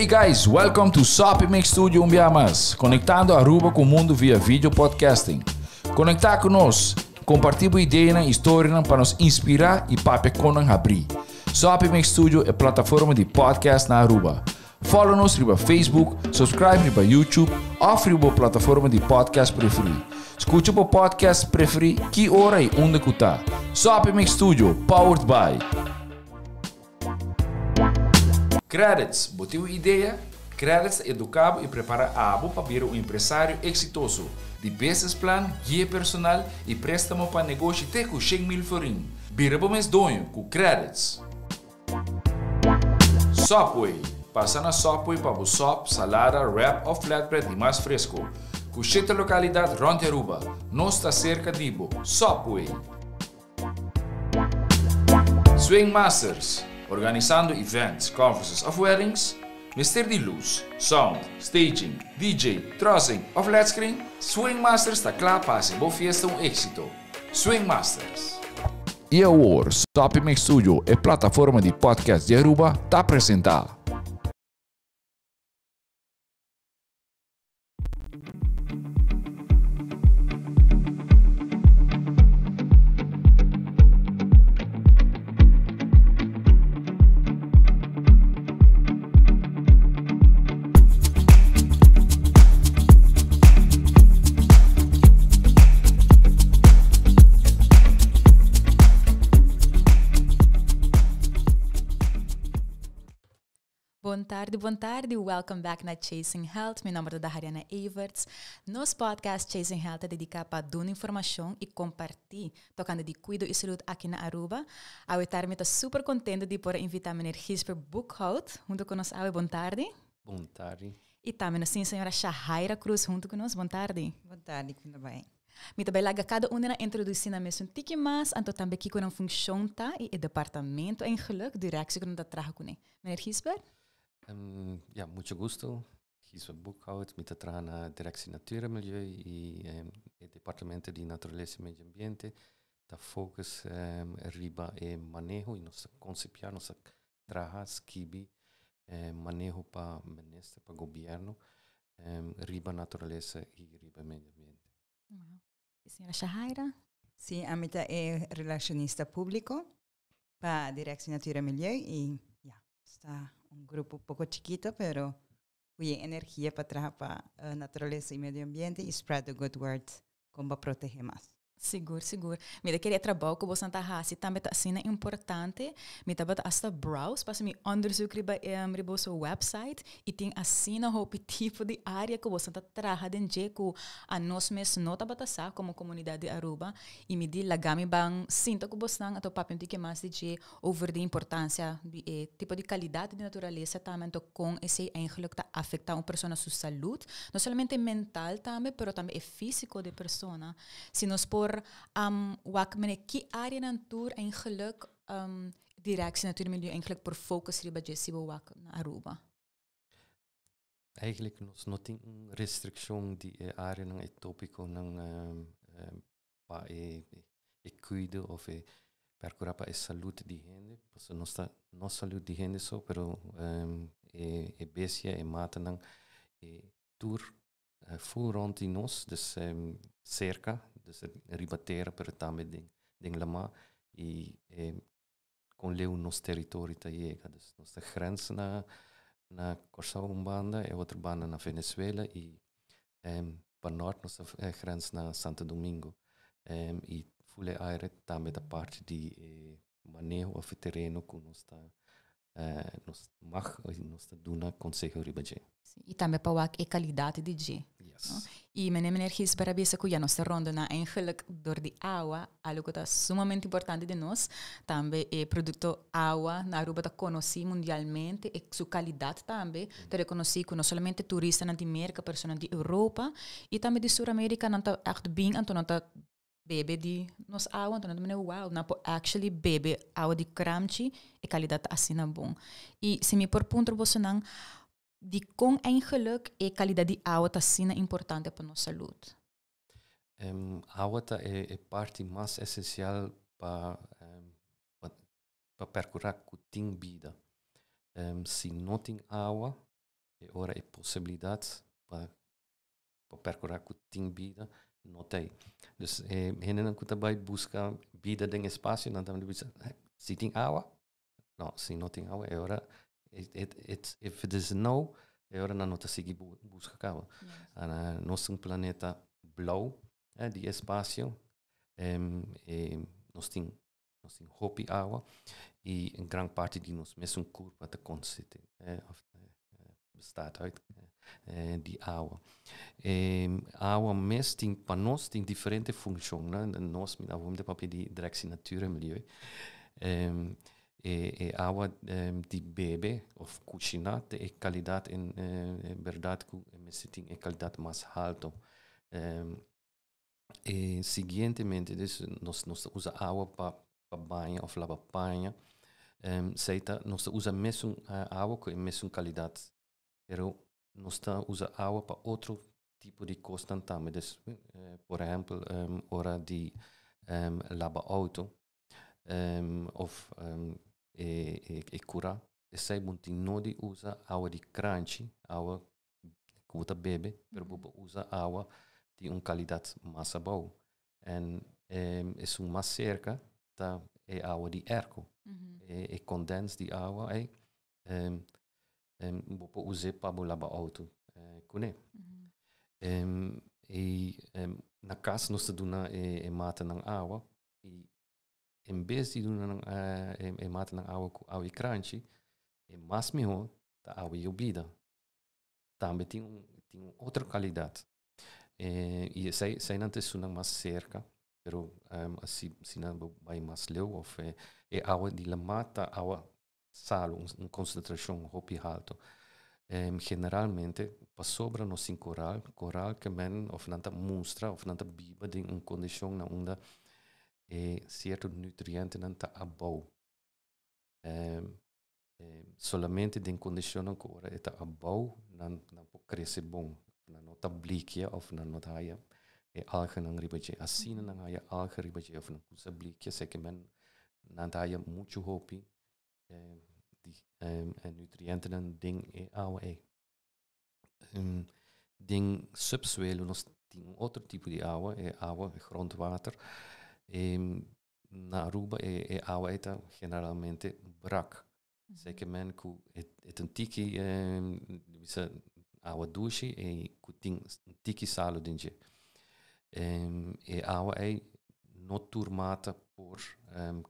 Hey guys, welcome to Soppy Mix Studio un bia mas, conectando Aruba cu mundo via video podcasting. Conecta cu nos, comparti bo ideanan y storianan pa nos inspira y papia con nan habri. Soppy Mix Studio e plataforma di podcast na Aruba. Follow nos riba Facebook, subscribe riba YouTube of riba bo plataforma di podcast preferi. Scucha bo podcast preferi ki ora y unda cu ta. Soppy Mix Studio, powered by. Credits, bo tin un idea? Credits ta educa bo y prepara abo pa bira un empresario exitoso. Di business plan, guia personal y prestamo pa negoshi te cu 100,000 florin. Bira bo mes doño cu Credits. Subway, Pasa na Subway pa bo sop, salada, wrap of flatbread di mas fresco. Cu shete localidad rond di Aruba. Nos ta cerca di bo. Subway! Swing Masters, Organisando events, conferences of weddings? Mester di luz, sound, staging, DJ, trussing of led screen? Swing Masters ta cla pa haci bo fiesta un exito. Swing Masters. Y awor, Soppy Mix Studio, e plataforma di podcast di Aruba, ta presenta. Bon tardi, bon tardi. Welcome back na Chasing Health. Mi nomber ta Dahariana Everts. Nos podcast Chasing Health ta dedica pa duna informacion y comparti tocante di cuido y salud aki na Aruba. Awe tardi mi ta super contento di por a invita meneer Gisbert Boekhout hunto cu nos awe. Bon tardi. Bon tardi. Y tambe nos tin señora Shahaira Cruz hunto cu nos. Bon tardi. Bon tardi, con ta bay? Mi ta bay laga cada un di nan introduci nan mes un tiki mas, anto tambe kico nan funcion ta y e departamento eigenlijk, directie cu nan ta traha cune. Meneer Gisbert? Ja, mucho gusto. Gisbert Boekhout, mi ta traha na Directie Natuur en Milieu y e departamento di Naturalesa y Medio Ambiente ta focus riba e maneho y nos ta concepia, nos ta traha, skibi maneho pa minister, pa gobierno riba naturalesa y riba medio ambiente. Wow. Y señora Shahaira? Sí, ami ta e relacionista publico pa Directie Natuur en Milieu y ja, sta un grupo poco chikito pero cu yen energia pa traha pa naturalesa y medio ambiente y spread the good word con pa protege mas. Sigur, sigur. Mi ta kere e trabou ku boso ta hasi tambe ta asina importante. Mi tabata hasta browse pa hasi mi onderzoek riba riba boso website i tin asina hopi tipo di área ku boso ta traha den dje ku anos mes no tabata sa komo komunidat di Aruba. I mi di laga mi ban sinta ku bosnan anto papia un tiki mas di dje over di importancia di e tipo di calidad di naturalesa tambe anto con esey eigenlijk ta afecta un persona su salud, no solamente mental tambe pero tambe e fisico di e persona. Si nos por wak mene ki areanan tur eigenlijk Directie Natuur en Milieu eigenlijk por focus riba dje si bo wak na Aruba? Eigenlijk nos no tin un restriccion di e areanan, e topiconan pa e e cuido of e percura pa e salud di hende, pasobra nos ta no salud di hende so, pero e e bestia, e matanan, e tur full rond di nos, dus cerca, dus riba tera pero tambe den den lama y e con leu nos territorio ta yega, dus nos ta grens na na Corsou un banda, e otro banda na Venezuela y Pa nort nos ta grens na Santo Domingo y Fule Aire tambe ta parti di e maneho of e tereno cu nos ta nos mag nos ta duna conseho riba dje. Y tambe pa wak e calidad di dje. Yes. Y meneer meneer Gisbert a bisa cu ya nos ta rondona eigenlijk door di awa, algo cu ta sumamente importante di nos. Tambe e producto awa na Aruba ta conoci mundialmente, e su calidad tambe ta reconoci cu no solamente turistanan di Merca, personanan di Europa y tambe di Sur America nan ta echt bin anto nan ta bebe di nos awa, anto nan ta manda wow, nan por actually bebe awa di kramchi, e calidad ta asina bon. Y si mi por puntra bosonan, Dikon eigenlijk e kalidat di awa ta asina importante pa nos salud? Awa ta e parti mas esensial pa pa perkurá ku tin bida. Si no tin awa. E ora e posibilidat pa pa percura cu tin bida no ta ey. Dus e hendenan cu ta bay busca bida den espacio nan ta bisa si tin awa, no si no tin awa e ora if it is no e ora nan no ta sigui busca caba. Nos ta un planeta blauw di espacio nos tin Nos tin hopi awa y un gran parti di nos mesun curpa ta consiste of bestaat uit di awa. Awa mes tin pa nos tin diferente funcionnan. Nos, mi ta hopi papia di Directie Natuur en Milieu. E awa di bebe of cushina ta e calidad en berdad cu mester tin e calidad mas halto. E siguientemente dus nos nos ta usa awa pa pa baña of laba paña. Esei ta nos ta usa mesun awa ku e mesun kalidat, pero nos ta usa awa pa otro tipo di kosnan tambe. Dus por ehèmpel ora di laba outo of e kura, esei bo tin no di usa awa di kranchi, awa ku bo ta bebe, pero bo por usa awa di un kalidat mas abou. En esun mas serka ta e awa di airco. E kondens di awa ei, bo por us'é pa bo laba outo kuné. I na kas nos ta duna e matanan awa i en bes di duna nan e matanan awa ku awa di kranchi, e mas mihó ta awa yobida. Tambe tin un tin un otro kalidat. I esei eseinan ta esunnan mas serka, pero si si nan bo bai mas leu of e awa di lamá ta awa salu, un konsentrashon hopi haltu. Generalmente pasobra nos tin koral, koral ke men of nan ta mustra of nan ta biba den un kondishon na unda e sierto nutrientenan ta abou. Solamente den kondishonnan ku ora e ta abou nan nan por krese bon. Nan no ta blikia òf nan no ta haya e alganan riba dje. Asina nan haya alga riba dje òf nan kusa blikia seke men nan ta haya muchu hopi di e nutrientenan den e awa ei. Den subsuelo nos tin un otro tipo di awa, e awa, e grondwater. Na Aruba e e awa ei ta generalmente brak. Seke men ku e e ta un tiki bisa awa dushi e ku tin un tiki salu den dje. E awa ei no tur mata por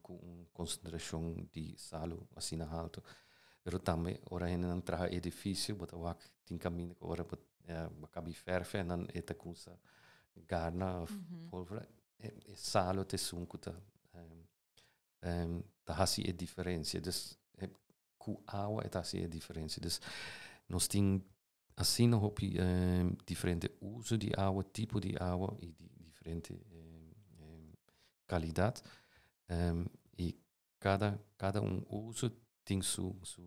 ku un konsentrashon di salu asina haltu. Pero tambe ora hendenan traha edifisio bo ta wak tin kaminda ku ora bo bo kabi fèrfè en dan e ta kumsa garna òf pólvora. E salo ta esun ku ta ta hasi e diferensia. Dus ku awa e ta hasi e diferensia. Dus nos tin asina hopi diferente uso di awa, tipo di awa i di diferente kalidat. I kada kada un uso tin su su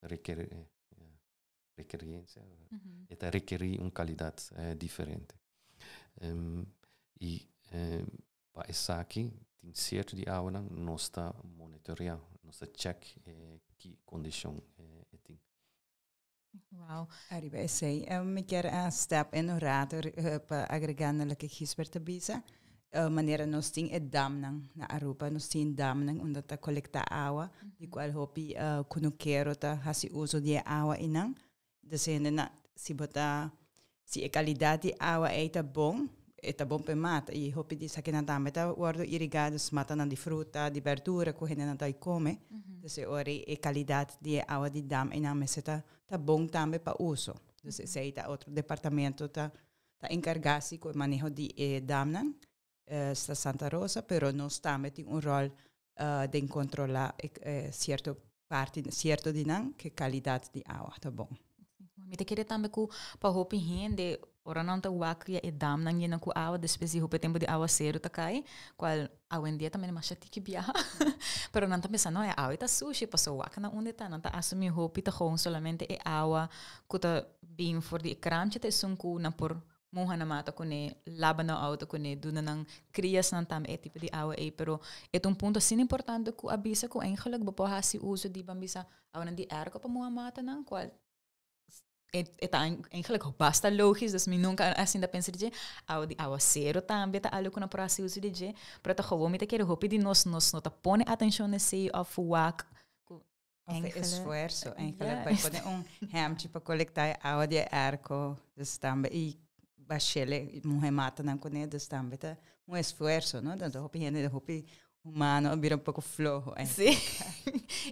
requeriencia, e ta requerí un kalidat diferente. I pa esaki tin sierto di awanan nos ta monitoreá, nos ta chèk ki kondishon e tin. Wow. Ariba esei, mi kier a step in un rato pa agregá na loke Gisbert a bisa. Manera nos tin e damnan na Aruba, nos tin damnan unda ta kolektá awa, di kual hopi kunukero ta hasi uso di e awa einan. Dus hende na, si bo ta, si e kalidat di awa ei ta bon, e ta bon pa e mata. I hopi di esakinan tambe ta wòrdu irigá, dus matanan di fruta, di bèrdura ku hendenan ta kome. Dus e ora ei e kalidat di e awa di dam einan mester ta ta bon tambe pa uso. Dus esei ta otro departamento ta ta enkargá si ku e maneho di e damnan sta Santa Rosa, pero nos tambe tin un ròl den kontrolá e sierto parti, sierto di nan ku e kalidat di awa ta bon. Mi ta kere tambe ku pa hopi hende ora nan ta wak ya e damnan yena ku awa despues di hopi tempu di awaseru ta kai, kual awendia tambe masha tiki biaha, pero nan ta pensa no e awa ei ta sushi pasobra wak na unda e ta, nan ta asumi hopi ta gewoon solamente e awa ku ta bin for di e krantje ta esun ku nan por muha nan mata kuné, laba nan outo kuné, duna nan kriasnan tambe e tipo di awa ei. Pero e ta un punto asina importante ku a bisa ku eigenlijk bo por hasi uso di ban bisa awanan di airco pa muha matanan kual. E ta eigenlijk basta logisch, dus mi nunca asina pensa di dje. Awa di awacero tambe ta algo ku no por hasi uso di dje. Pero ta gewoon mi ta kere hopi di nos, nos no ta pone atencion na esei of wak ku Of e esfuerso eigenlijk pa pone un hemchi pa colecta e awa di e airco, dus tambe y bashele muhe matanan kuné, dus tambe ta un esfuerso, no? Dan hopi hende hopi humano a bira un poco floho. Sí.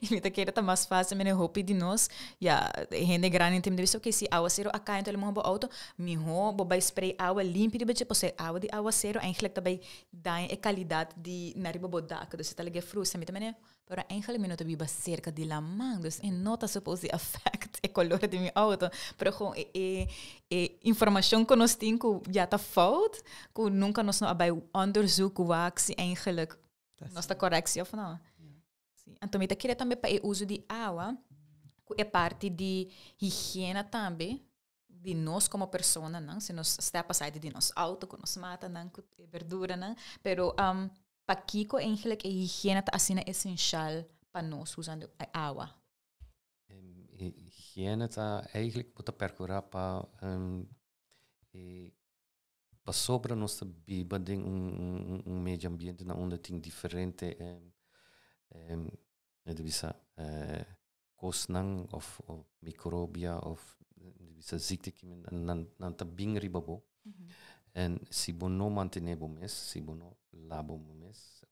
Y mi ta kere ta mas fácil mene hopi di nos, ya, hende grandi tem de ok, si awacero a cai enton bo auto, miho bo bai spray awa limpi riba dje, pasobra awa di awacero eigenlijk ta bai daña e calidad di na riba bo dak, dus e ta lege frustra. Mi ta mene, pero eigenlijk mi no ta biba cerca di laman, dus e no ta supposed di affect e color di mi auto. Pero gewoon e, e, e informacion cu nos tin cu ya ta fout, cu nunca nos no a bai onderzoek wak si eigenlijk nos ta correct si of no. Sí. Anto mi ta kere tambe pa e uso di awa, cu e parti di higiena tambe, di nos como personanan, si nos step aside di nos auto, cu nos matanan, cu e verduranan, pero pakico eigenlijk e higiena ta asina esencial pa nos usando e awa? E higiena ta eigenlijk bo ta percura pa e pasobra nos ta biba den un medio ambiente na unda tin diferente mi ta bisa cosnan of microbia of bisa ziekte ki nan ta bin riba bo. En si bo no mantene bo mes, si bo no laba bo mes,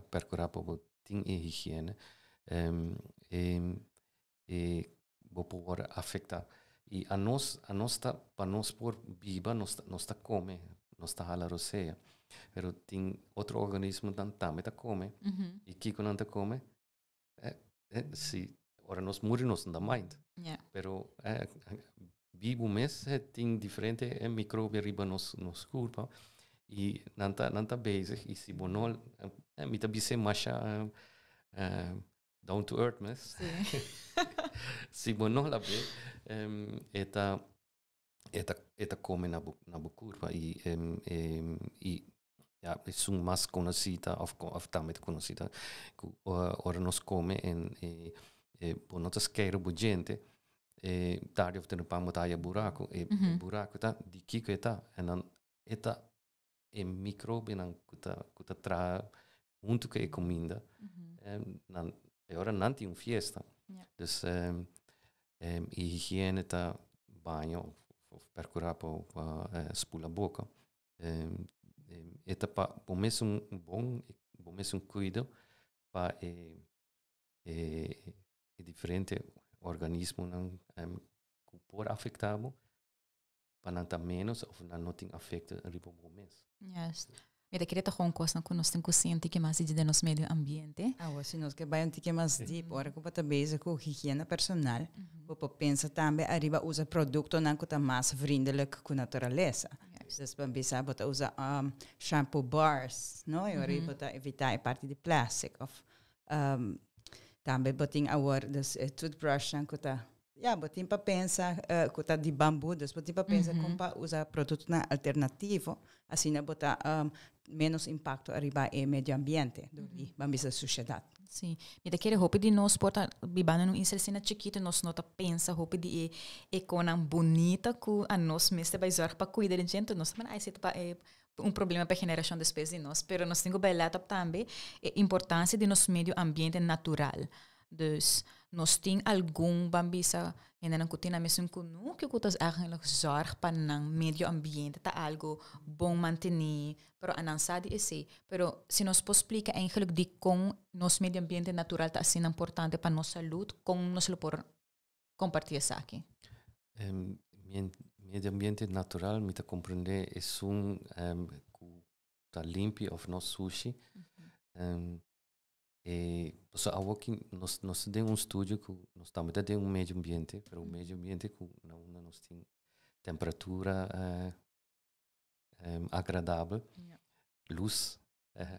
percura pa bo tin e higiene, e bo por worde afecta. Y anos ta, pa nos por biba, nos ta come, nos ta hala rosea. Pero tin otro organismonan tambe ta come. Y kico nan ta come? Si ora nos muri nos no ta mind. Pero bibo mes tin diferente microbio riba nos curpa y nan ta bezig y si bo no, mi ta bisa masha down to earth mes. Si bo no labe, e ta come na bo curpa y ja, esun mas conoci ta of tambe conoci ta cu ora nos come en e bo no ta skeiro bo djente, tardi of temprano bo ta haya buraco e buraco ta di kico e ta en dan e ta e microbionan cu ta traha hunto cu e comida nan e ora nan tin un fiesta. Dus e higiene ta baño of percura pa spula boca. E ta pa bo mes un bon bo mes un cuido pa e diferente organismonan cu por afecta bo pa nan ta menos of nan no tin afecto riba bo mes. Juist. Mi ta kere ta gewoon cosnan cu nos tin cu sinti cu mas di nos medio ambiente. Ah, si nos ke bai un tiki mas deep, ora cu bo ta bezig cu higiena personal, bo por pensa tambe ariba usa productonan cu ta mas vriendelijk cu naturalesa. Dus ban bisa bo ta usa shampoo bars, no? Y ora bo ta evita e parti di plastic of tambe bo tin awor dus e toothbrush nan cu ta, ja, bo tin pa pensa cu ta di bamboe, dus bo tin pa pensa con pa usa productonan alternativo, asina bo ta menos impacto ariba e medio ambiente, door di ban bisa suciedad. Sí. Mi ta kere hopi di nos por ta bibando den un isla asina chikito, nos no ta pensa hopi di e conan bunita cu a nos mester bai zorg pa cuida di djente. Nos ta ai pa e un problema pa generacion despues di nos, pero nos tin cu bai let op tambe e importancia di nos medio ambiente natural. Dus nos tin algun, ban bisa, hendenan cu tin na mesun kunuku cu ta eigenlijk zorg pa nan medio ambiente ta algo bon manteni, pero anan sa di esey. Pero si nos por splica eigenlijk di con nos medio ambiente natural ta asina importante pa nos salud, con nos lo por comparti esaki? Medio ambiente natural, mi ta comprende, esun cu ta limpi of no sushi. E so awo nos tin un studio cu nos tambe tin un medio ambiente, pero un medio ambiente cu na unda nos tin temperatura agradabel, luz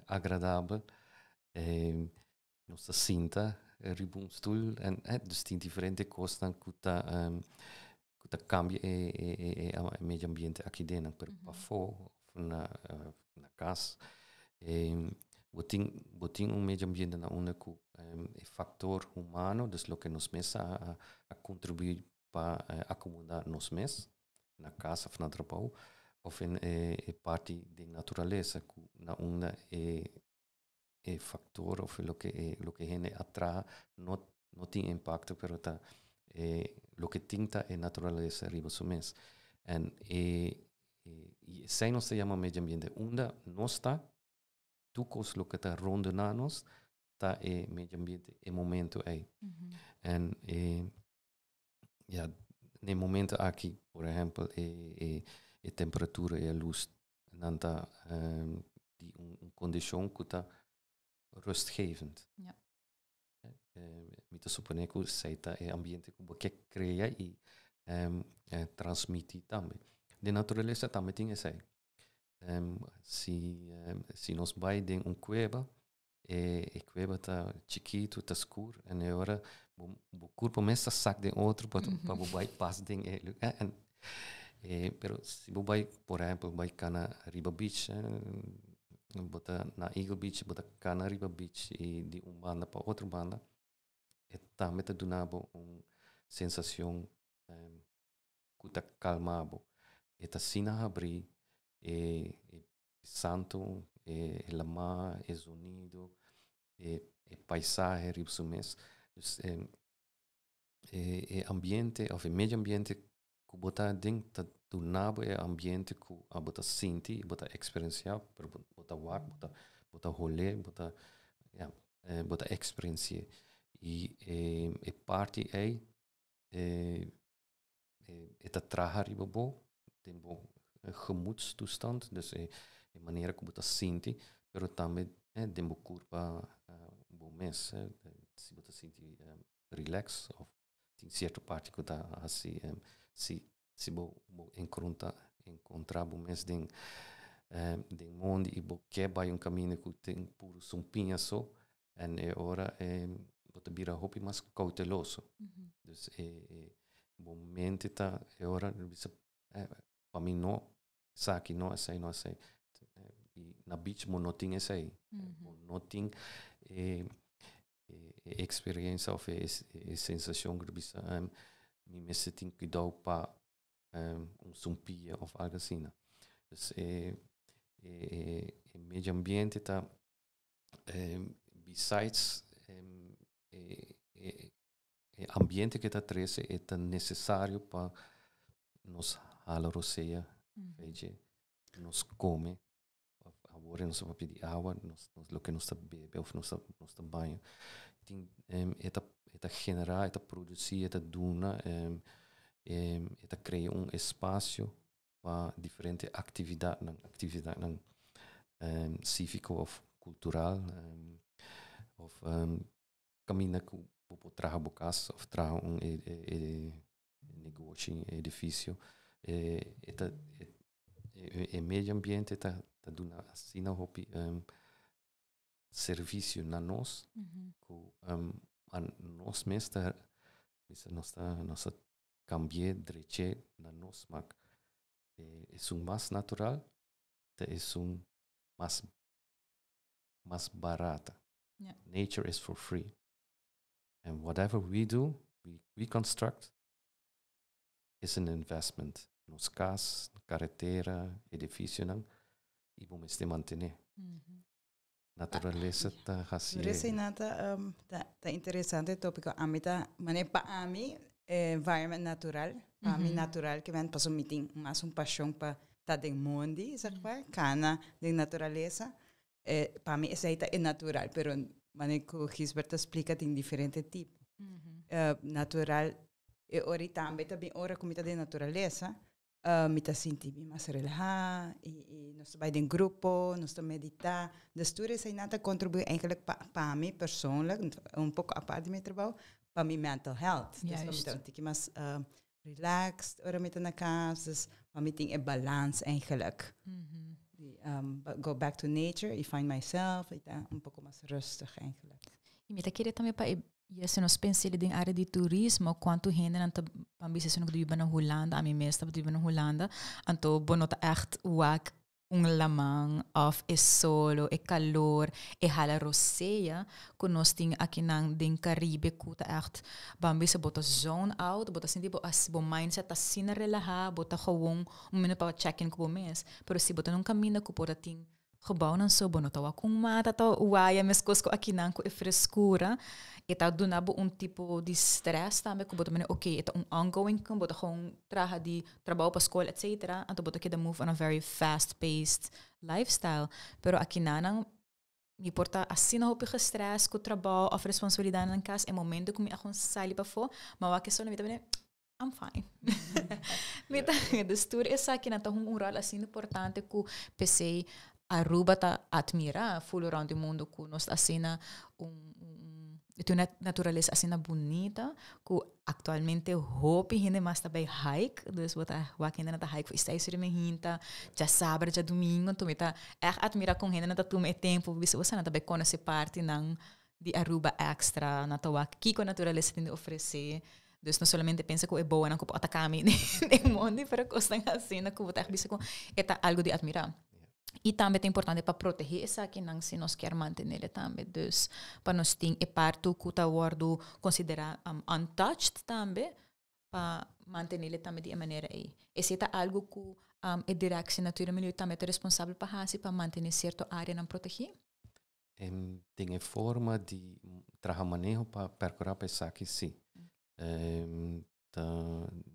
agradabel, nos ta sinta riba un stoel en dus tin diferente cosnan cu ta cambia e medio ambiente aki den, pero pafo of na cas bo tin un medio ambiente na unda cu e factor humano, dus loke nos mes a contribui. Pa acomodá nos mes na cas of na trabou of in e parti den naturalesa cu na unda e factor of loke hende a traha no tin impacto, pero ta loke tin ta e naturalesa riba su mes. En y esey nos ta yama medio ambiente, unda nos ta, tur cos loke ta rondona nos ta e medio ambiente e momento ey. En ja, na e momento aki, por ehempel, e temperatura y e luz nan ta di un condicion cu ta rustgevend. Mi ta supone cu esey ta e ambiente cu bo ke crea y transmiti tambe. Den naturalesa tambe tin esey. Si nos bay den un cueva, e cueva ta chikito, ta scur, en e ora bo curpa mes ta sak den otro pa bo bay pas den e lugar. Pero si bo bay, por ehempel, bay cana riba beach, bo ta na Eagle Beach, bo ta cana riba beach y di un banda pa otro banda, e tambe ta duna bo un sensacion cu ta calma bo. E ta asina habri e santo, e lama, e zonido, e paisahe riba su mes. Dus e ambiente of e medio ambiente cu bo ta den ta duna bo e ambiente cu abo ta sinti, bo ta experiencia, pero bo ta wak, bo ta hole, bo ta, ja, bo ta experiencia. Y e parti ey e ta traha riba bo, den bo gemoedstoestand, dus e manera cu bo ta sinti, pero tambe den bo curpa bo mes, si bo ta sinti relax of tin cierto parti cu ta asina, si bo encontra bo mes den mondi y bo ke bay un camino cu tin puro sumpiña so, en e ora bo ta bira hopi mas cauteloso. Dus e bo mente ta e ora bisa pa mi no esaki no, esey no, esey. Y na beach bo no tin esey. Bo no tin e experiencia of e sensacion cu bisa mi mester tin cuidado pa un sumpia of algo asina. Dus e medio ambiente ta besides e ambiente cu ta trece, e ta necesario pa nos hala rosea, weet je, nos come, awor nos ta pidi awa, nos loke nos ta bebe of nos ta baña. Tin e ta genera, e ta produci, e ta duna, e ta crea un espacio pa diferente actividadnan civico of cultural of caminda cu bo por traha bo cas of traha un negoshi, edificio. E medio ambiente ta duna asina hopi servicio na nos cu a nos mes ta bisa nos ta cambia dreche na nos smaak. E un mas natural, ta un mas barata. Nature is for free. And whatever we do, we construct, is an investment. Nos cas, caretera, edificionan, y bo mester mantene. Naturalesa ta haci. Por esey nada ta interesante topico. Ami ta, mane pa ami, environment natural. Pa mi natural kiermen paso mi tin mas un pasion pa ta den mondi, zeg maar, cana den naturalesa. Pa mi esey ta e natural, pero mane cu Gisbert ta explica, tin diferente tipo. Natural e ora tambe ta bin ora cu mi ta den naturalesa, mi ta sinti mi mas relaha y nos ta bay den grupo, nos ta medita. Dus tur esey nan ta contribui eigenlijk pa mi persoonlijk, un poco apart di mi trabou, pa mi mental health. Dus pa mi ta un tiki mas relaxed ora mi ta na cas, dus pa mi tin e balans eigenlijk. Di go back to nature y find myself, y ta un poco mas rustig eigenlijk. Y mi ta kere tambe pa e si nos pensa den area di turismo, cuanto hende nan ta pan bisa, si no biba na Hulanda, ami mes ta biba na Hulanda, anto bo no ta echt wak. Un laman of e solo, e calor, e hala rosea cu nos tin akinan den Caribe cu ta echt ban bisa bo ta zone out, bo ta sinti bo bo mindset ta asina relaha, bo ta gewoon un minuut pa check in cu bo mes. Pero si bo ta na un caminda cu por ta tin gebouwnan so, bo no ta wak un mata ta waya mescos cu akinan cu e frescura, e ta duna bo un tipo di stress tambe cu bo ta mira ok e ta un ongoing bo ta gewoon traha di trabou pa skol etc. Anto bo ta keda move on a very fast paced lifestyle. Pero akinanan mi por ta asina hopi gestress ku trabou of responsabilidatnan kas, e momento ku mi a gewoon sali pafó, ma wak esona mi ta bini I'm fine. Mi ta dus tur esakinan ta hunga un ròl asina importante ku p'esei Aruba ta admira full rond di mundo ku nos ta asina un tin un naturalesa asina bunita ku actualmente hopi hende mas ta bay hike, dus bo ta wak hendenan ta hike for seis ora mainta, djasabra, djadumingo, anto mi ta echt admira kon hendenan ta tuma e tempo pa bisa nan ta bay conoce partinan di Aruba extra, nan ta wak kiko naturalesa tin di ofrece, dus no solamente pensa ku e boanan ku por ataka mi den mondi, pero kosnan asina ku bo ta echt bisa ku e ta algo di admira. Y tambe ta importante pa protege esakinan si nos kier mantenele tambe. Dus pa nos tin e parto cu ta wordo considera untouched tambe, pa mantenele tambe di e manera ey. Esey ta algo cu e Directie Natuur en Milieu tambe ta responsabel pa haci pa mantene cierto areanan protegi? Den e forma di traha maneho pa percura pa esaki si. Ta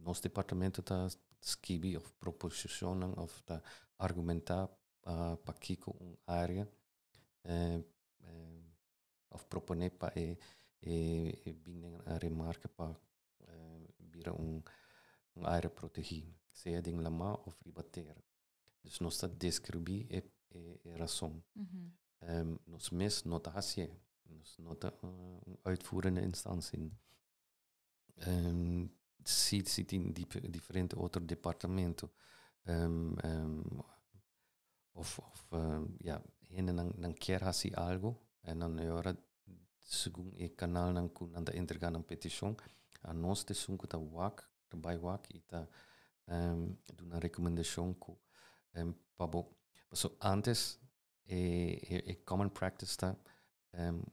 nos departamento ta skibi of proposicionnan of ta argumenta pakico un area of propone pa e bin den remarke pa bira un area protegi, sea den lama of riba tera. Dus nos ta describi e rason. Nos mes no ta hacié, nos no ta un uitvoerende instantie. Si si tin diferente otro departamento of of ya hendenan nan kier hasi algo en dan e ora segun e kanalnan ku nan ta entrega nan petishon a nos ta esun ku ta wak ta bai wak i ta duna rekomendashon ku pa bo pasobra antes e common practice ta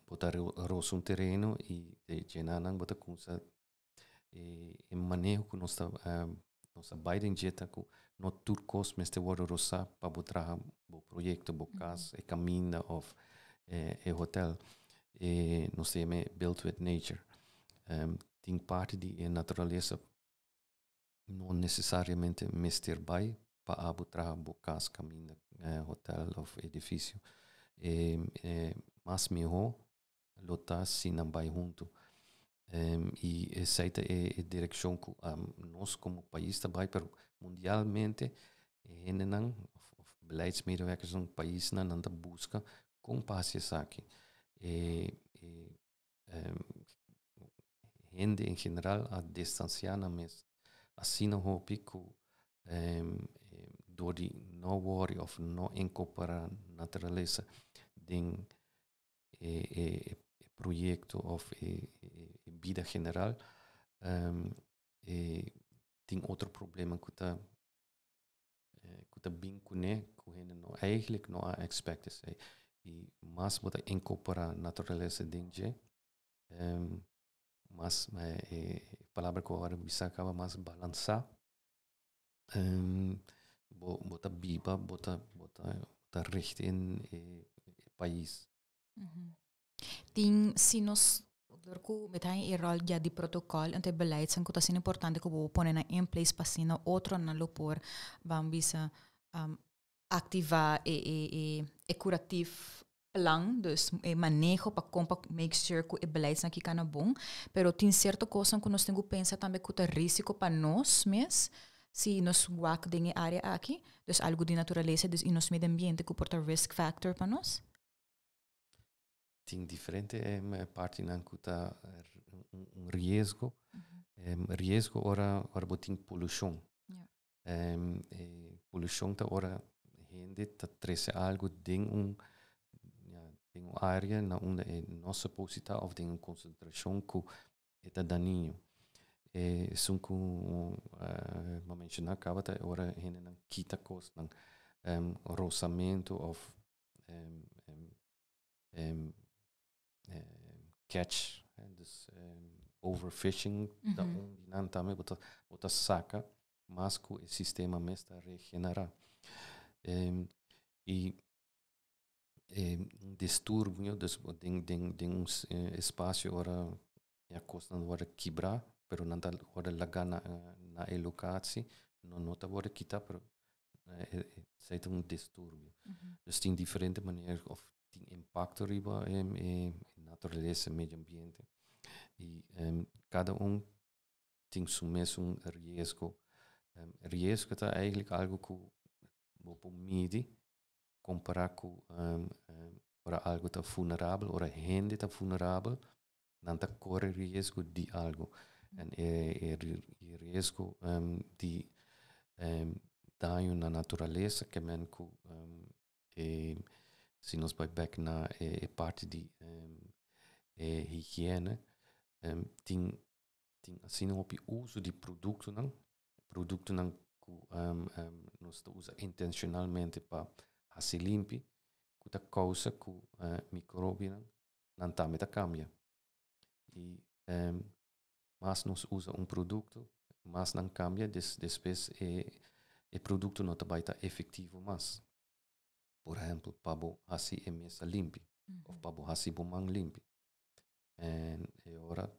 bo ta rosa un tereno y de llena nan bo ta cuminsa e maneho cu nos ta nos ta bay den dje ta cu no tur cos mester wordo rosa pa bo traha bo proyecto, bo cas, e caminda of e hotel. E nos ta yama build with nature. Tin parti di e naturalesa no necesariamente mester bay pa abo traha bo cas, caminda, hotel of edificio. E mas miho lo ta si nan bay hunto. Y esey ta e direccion cu nos como pais ta bay, pero mundialmente e hendenan of beleidsmedewerkers den paisnan nan ta busca con pa haci esaki. E hende en general a distancia nan mes asina hopi cu door di no worry of no incorpora naturalesa den e proyecto of e bida general e tin otro problema cu ta cu ta bin cune cu hende no eigenlijk no a expect esey y mas bo ta incorpora naturalesa den dje mas e palabra cu awor bisa caba mas balansa bo bo ta biba bo ta bo ta bo ta richt in e pais. Tin si nos dor ku mi ta haña e ròl ya di protokòl anto e beleidnan ku ta asina importante ku bo pone nan in place pa asina otronan lo por ban bisa aktivá e e e e kuratief plan, dus e maneho pa kon pa make sure ku e beleidsnan aki kana bon. Pero tin sierto kosnan ku nos tin ku pensa tambe ku ta risiko pa nos mes si nos wak den e área aki, dus algu di naturalesa dus i nos medio ambiente ku por ta risk factor pa nos. Tin diferente partinan ku ta un riesgo. Riesgo ora ora bo tin polushon. E polushon ta ora hende ta trese algu den un ya den un área na unda e no supose ta òf den un konsentrashon ku e ta dañino. Esun ku mi a menshoná kaba ta ora hendenan kita kosnan. Rosamento of catch, dus overfishing, ta un di nan tambe, bo ta saca mas cu e sistema mes ta regenera. Y un disturbio, dus den un espacio ora ya cosnan worden kibra, pero nan ta worden laga na e locatie, no ta worden kita, pero e ta un disturbio. Dus tin diferente manera of tin impacto riba naturalesa, medio ambiente. Y cada un tin su mesun riesgo. Riesgo ta eigenlijk algo cu bo por midi, compara cu ora algo ta vulnerabel, ora hende ta vulnerabel, nan ta core riesgo di algo. En e riesgo di daño na naturalesa, kiermen cu si nos bay back na e parti di higiene, tin asina hopi uso di productonan cu nos ta usa intencionalmente pa haci limpi, cu ta causa cu microbionan nan tambe ta cambia. Y mas nos usa un producto, mas nan cambia, despues e producto no ta bay ta efectivo mas. Por ehempel, pa bo haci e mesa limpi, of pa bo haci bo man limpi. En e ora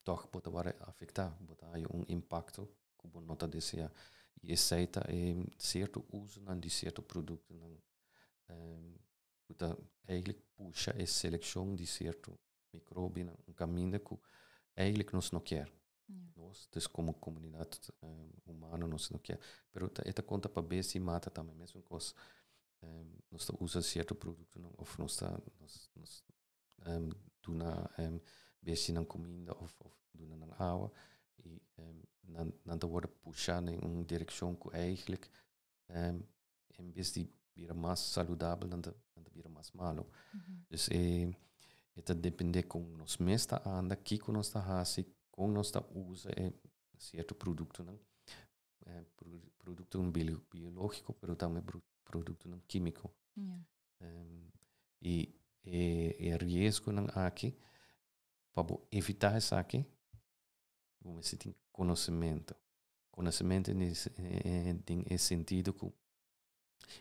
toch bo ta wordo afecta, bo ta haya un impacto cu bo no ta desea. Y esey ta cierto uso nan di cierto productonan cu ta eigenlijk pusha e seleccion di cierto microbionan un caminda cu eigenlijk nos no kier. Nos, dus como comunidad humano, nos no kier. Pero ta conta pa bestia y mata tambe, mesun cos. Nos ta usa cierto productonan of nos duna bestianan cuminda of duna nan awa y nan ta worden pusha den un direccion cu eigenlijk en bes di bira mas saludabel, nan ta bira mas malo. Dus e ta depende con nos mes ta anda, kico nos ta haci, con nos ta usa cierto productonan. Producto biologico, pero tambe productonan kimico. Y e riesgonan aki, pa evita esaki, bo mester tin conocemento. Conocemento den e sentido cu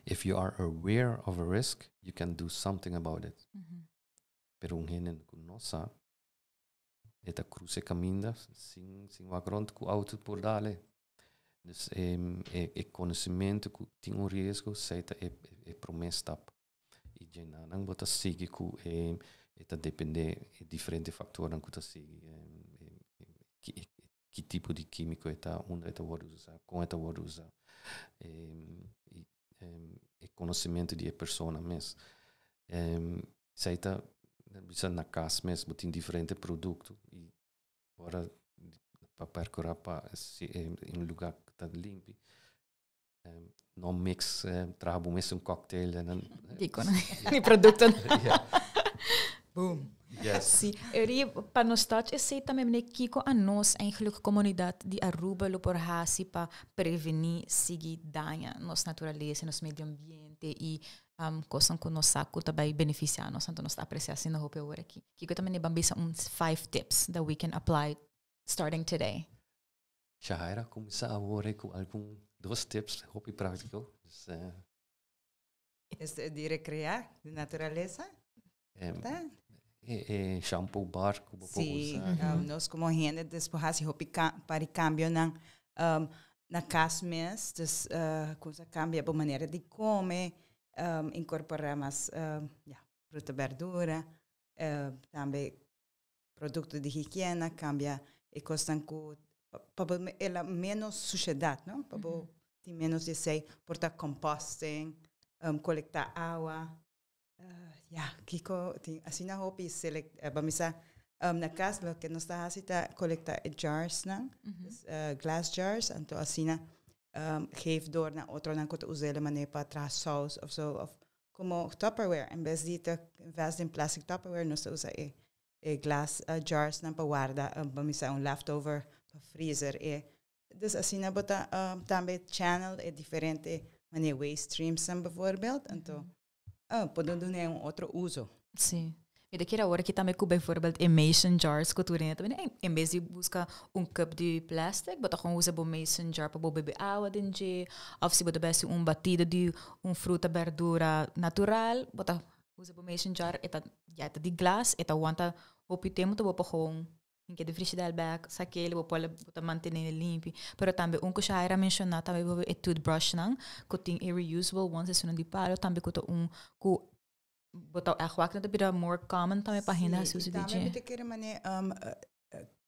if you are aware of a risk, you can do something about it. Pero un hende cu no sa, e ta crusa caminda sin wak rond cu auto por dal e. Dus e conocemento cu tin un riesgo, esey ta e prome stap. Y nan bo ta sigui cu e ta depende e diferente factornan cu ta sigui. Ki tipo di kimico ta, unda ta wordo usa, con ta wordo usa. Y e conocemento di e persona mes. Esey ta bisa na cas mes, bo tin diferente producto y ora pa percura pa si, un lugar cu ta limpi. No mix, traha bo mes un cocktail en dan Dico, no? Mi producto. Boom. Yes. Si, eri pa nos touch esey tambe mene kiko a nos eigenlijk comunidad di Aruba lo por hasi pa preveni sigui daña nos naturalesa, nos medio ambiente y cosnan cu nos sa cu ta bay beneficia nos, anto nos ta aprecia asina hopi awor aki. Kiko tambe ne ban bisa uns five tips that we can apply starting today? Shahaira, cuminsa awor cu algun dos tips, hopi practico. Dus, Este di recrea, di naturalesa. Ta? E shampoo bar cu bo por usa. Nos como hende despues haci hopi pa cambionan na cas mes, dus cosa cambia bo manera di come, incorpora mas ja, fruta, verdura, tambe producto di higiena, cambia e cosnan cu pa ela menos suciedad, no? Pa bo tin menos di esey, por ta composting, colecta awa, ja, kiko, tin, asina hopi select, ban bisa, na cas loke nos ta haci ta colecta e jars nan, dus, glass jars, anto asina geef door na otronan cu ta usa manera pa traha saus of zo, of como Tupperware, en bes di ta invest in plastic Tupperware, nos ta usa e glass jars nan pa warda, ban bisa un leftover pa freezer e. Dus asina bo ta tambe channel e diferente. Manera waste streams bijvoorbeeld. Anto, por duna un otro uso. Si. Mi ta kere awor aki tambe ku bijvoorbeeld e mason jars ku tur hende ta bini, en bes di buska un cup di plastic, bo ta gewoon usa bo mason jar pa bo bebe awa den dje, of si bo ta besti un batido di un fruta berdura natural, bo ta usa bo mason jar, e ta ya e ta di glas, e ta wanta hopi tempo, ta bo por gewoon hinke den frigidèr bek, sak'el, bo por bo ta mantené limpi. Pero tambe un ku Shaira a menshoná tambe e toothbrushnan ku tin e reusable ones, esunnan di palo tambe ku ta un ku bo ta echt wak ta bira more common tambe pa hende hasi uso di dje. Tambe mi ta kere mane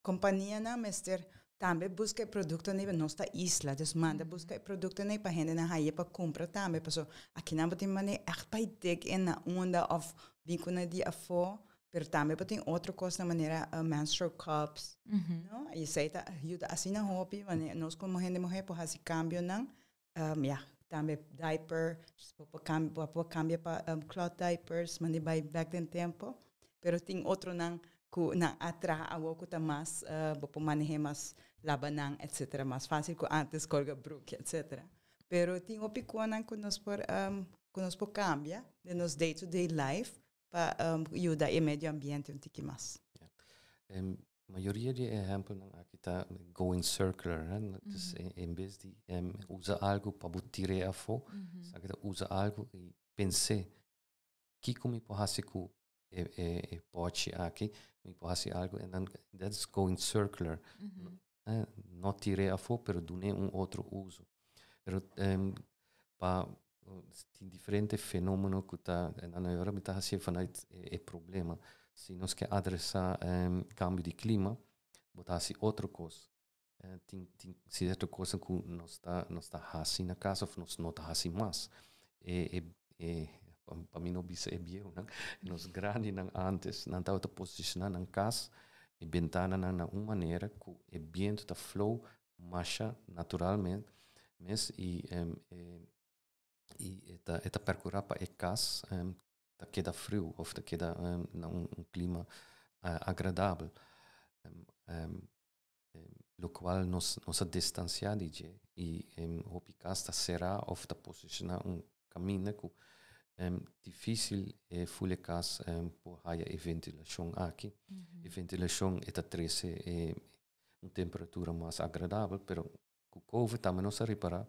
companianan mester tambe busca e productonan ei, nos ta isla, dus manda busca e productonan ei pa hendenan haye pa cumpra tambe, paso akinan bo tin mane echt bai dig in na unda of bin cu nan di afo, pero tambe bo tin otro cosnan manera menstrual cups, no, y esey ta yuda asina hopi, mane nos como hende muher por haci cambionan. Ya, tambe diaper, bo por cambia, bo por cambia pa cloth diapers, mandi bai bek den tempo. Pero tin otronan cu nan a traha awo cu ta mas, bo por manehe mas, laba nan, etcetera, mas facil cu antes colga broek, etcetera. Pero tin hopi conan cu nos por, cu nos por cambia den nos day to day life pa yuda e medio ambiente un tiki mas. Mayoria di e ehempelnan aki ta going circular, hè? Dus en bes di usa algo pa bo tir'é afó, esaki ta usa algo i pens'é, kiko mi por hasi ku e pòchi aki? Mi por hasi algo en dan that's going circular. No tir'é afó, pero dun'é un otro uso. Pero pa tin diferente fenómeno ku ta, en dan ahora mi ta hasié vanuit e problema. Si nos ke adresá kambio di klima, bo ta hasi otro kos. Tin sierto kosnan ku nos ta hasi na kas òf nos no ta hasi mas. E pa mi no bisa e bieunan, nos grandinan antes, nan tabata posishoná nan kas e bentananan na un manera ku e bientu ta flow masha naturalmente mes i e ta perkurá pa e kas ta keda friu òf ta keda na un klima agradabel. Lokual nos a distansiá di dje i hopi kas ta será òf ta posishoná un kaminda ku difísil e ful e kas por haya e ventilashon aki. E ventilashon e ta trese un temperatura mas agradabel, pero ku COVID tambe nos a ripará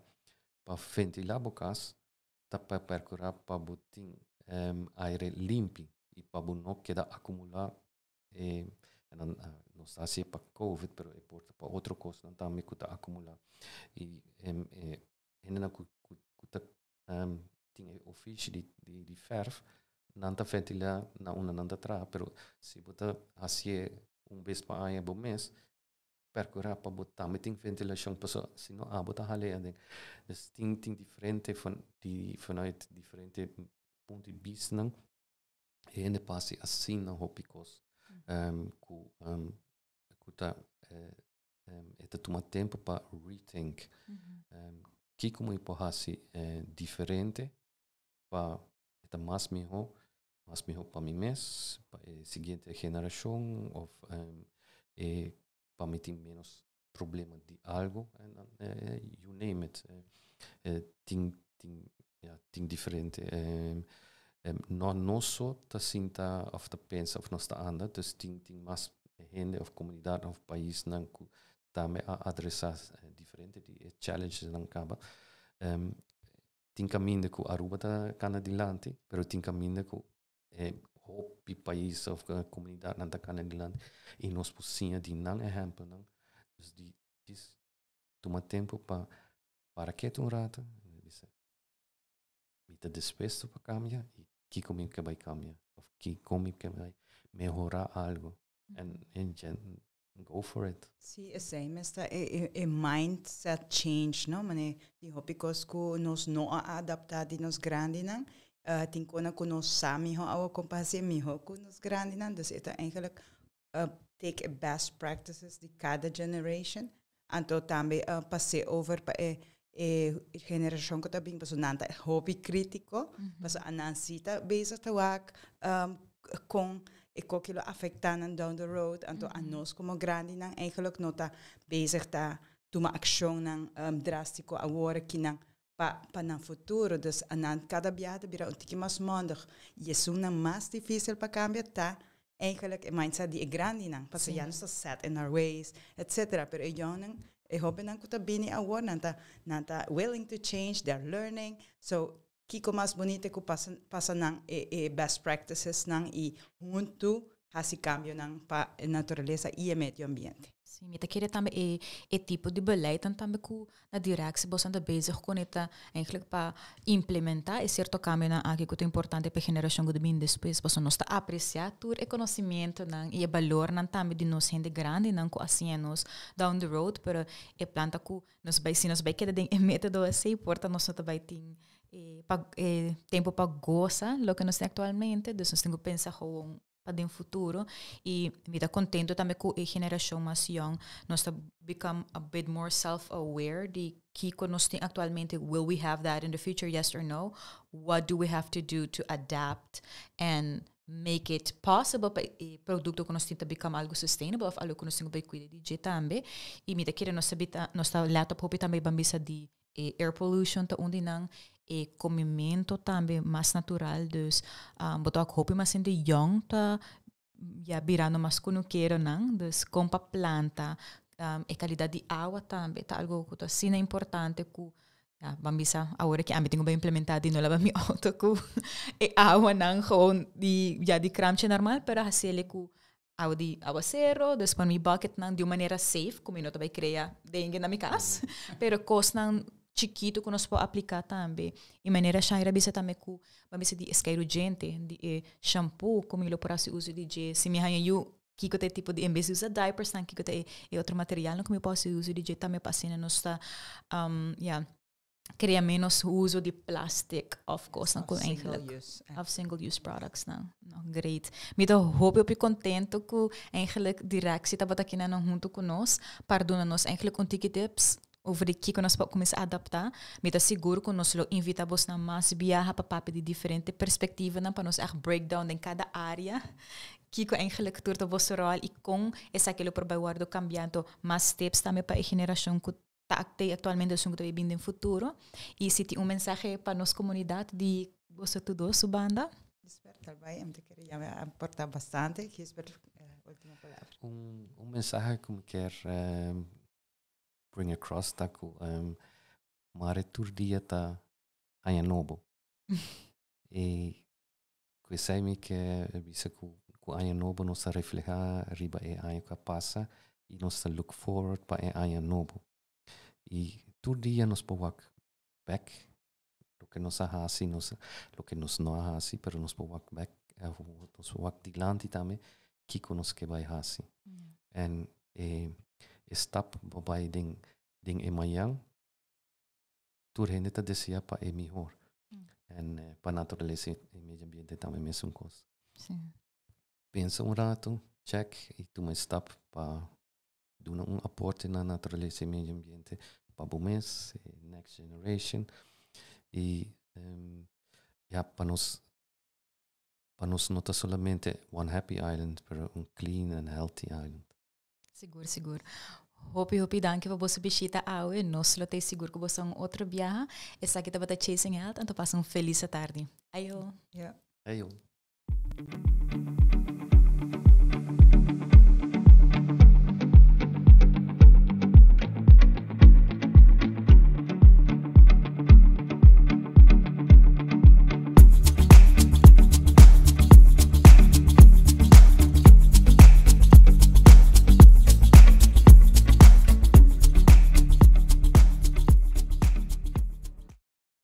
pa ventilá bo kas ta pa perkurá pa bo tin aire limpi i pa bo no keda akumulá en dan nos ta hasié pa COVID, pero e por ta pa otro kosnan tambe ku ta akumulá. I hendenan ku ta tin e ofishi di verf, nan ta ventilá na unda nan ta traha, pero si bo ta hasié un bes pa aña bo mes, perkurá pa bo tambe tin ventilashon, pasobra si no abo ta hal'é aden. Dus tin diferente vanuit diferente punto di bistanan hende por hasi asina hopi kos ku ta e ta tuma tempu pa rethink. Kiko mi por hasi diferente pa e ta mas mihó pa mi mes, pa e siguiente generashon òf pa mi tin menos problema di algo, en dan, you name it. Tin, ja, tin diferente. No nos so ta sinta òf ta pensa òf nos ta anda, dus tin mas hende òf komunidat òf paisnan ku tambe a adresá diferente di e challenges nan kaba. Tin kaminda ku Aruba ta kana dilanti, pero tin kaminda ku hopi pais òf komunidatnan ta kana dilanti i nos por siña di nan ehèmpelnan. Dus di tuma tempu pa para ketu un ratu, bisa, mi ta dispuesto pa kambia i kiko mi ke bai kambia òf kiko mi ke bai mehorá algo en go for it. Si, esei mester e mindset change, no? Mane di hopi kos ku nos no a adaptá di nos grandinan, tin kona ku nos sa miho awa kon pa hasi miho ku nos grandinan, dus e ta eigenlijk take best practices di kada generation, anto tambe pas'é over pa e generashon ku ta bin, pasobra nan ta hopi krítiko, pasobra nan si ta bezig ta wak kon e koki lo afektá nan down the road, anto a nos komo grandinan eigenlijk no ta bezig ta tuma akshonnan drástiko awor kinan. Pa nan futuro. Dus nan kada biaha ta bira un tiki mas mondig. I esunnan mas difísil pa kambia ta eigenlijk e mindset di e grandinan. Pasobra ya nos ta set in our ways, etcetera. Pero e yòngnan, e hóbennan ku ta bini awor, nan ta nan ta willing to change, they are learning. So, kiko mas bunita ku pasa pasa nan e e best practicesnan i huntu hasi kambionan pa e naturalesa i e medio ambiente. Sí, mi ta kere tambe e e tipo di beleidnan tambe ku na directie boso ta bezig ku ta eigenlijk pa implementá e sierto kambionan aki ku ta importante pa e generashon ku ta bini despues. Pasobra nos ta apresiá tur e konosementunan i e balornan tambe di nos hende grandinan ku a siña nos down the road, pero e plan ta ku nos bai si nos bai keda den e método asei por ta nos no ta bai tin e pa e tempu pa gosa loke nos tin aktualmente, dus nos tin ku pensa gewoon pa den futuro y mi ta contento tambe cu e generacion mas young nos ta become a bit more self aware di kico nos tin actualmente, will we have that in the future, yes or no, what do we have to do to adapt and make it possible pa e producto cu nos tin ta become algo sustainable of algo cu nos tin cu bay cuida di dje tambe. Y mi ta kere nos ta bita nos ta let op hopi tambe ban bisa di E air pollution ta un di nan, e comimento tambe mas natural, dus bo ta wak hopi mas hende young ta ya birando mas kunukeronan, dus kon pa planta, e calidad di awa tambe ta algo ku ta asina importante ku ya ban bisa awor aki ami tin ku bai implementa di no laba mi auto ku e awanan gewoon di ya di kramchi normal, pero hasiel ku Awa di awacero, dus pon mi bucketnan di un manera safe ku mi no ta bai krea dengue na mi kas. Pero kosnan chikitu ku nos por apliká tambe. I manera Shaira a bisa tambe ku bo a bisa di e skeiru djente, di e shampoo ku mi lo por hasi uso di dje. Si mi haña yu, kiko ta e tipo di, en bes di usa diapersnan, kiko ta e otro materialnan ku mi por hasi uso di dje tambe pa asina nos ta ya. Crea menos uso di plastic of cosnan cu eigenlijk of single use products nan. No, great. Mi ta hopi hopi contento cu eigenlijk directie tabata aki nan hunto cu nos pa duna nos eigenlijk un tiki tips over di kico nos por cuminsa adapta. Mi ta sigur cu nos lo invita bosnan mas biaha pa papia di diferente perspectivanan pa nos echt break down den cada area kico eigenlijk tur ta boso rol y con esaki lo por bay wordo cambia. Anto mas tips tambe pa e generacion cu ta te actualmente esun ku ta bin den futuro. Y si tin un mensahe pa nos comunidad di boso tur dos su banda. Gisbert, tal bai, mi ta kere ya a aporta bastante. Gisbert, ultimo palabra. Un, un mensahe ku mi kier bring across ta ku mare tur dia ta aña nobo. E ku esei mi ke bisa ku ku aña nobo nos ta reflehá riba e aña ku a pasa i nos ta look forward pa e aña nobo. I tur dia nos por wak bek loke nos a hasi, nos loke nos no a hasi, pero nos por wak bek, nos por wak dilanti tambe kiko nos ke bai hasi. En e e stap bo bai den den e mañan tur hende ta desea pa e mihor. En pa naturalesa y medio ambiente tambe mesun cos. Sí. Pensa un rato, check y tuma e stap pa duna un aporte na naturalesa y medio ambiente pa bo mes, e next generation. Y ya pa nos pa nos no ta solamente one happy island, pero un clean and healthy island. Sigur, sigur. Hopi, hopi danki pa boso bishita awe. Nos lo ta sigur ku boso un otro biaha. Esaki tabata Chasing Health, anto pasa un felis atardi. Ayo. Ja. Ayo.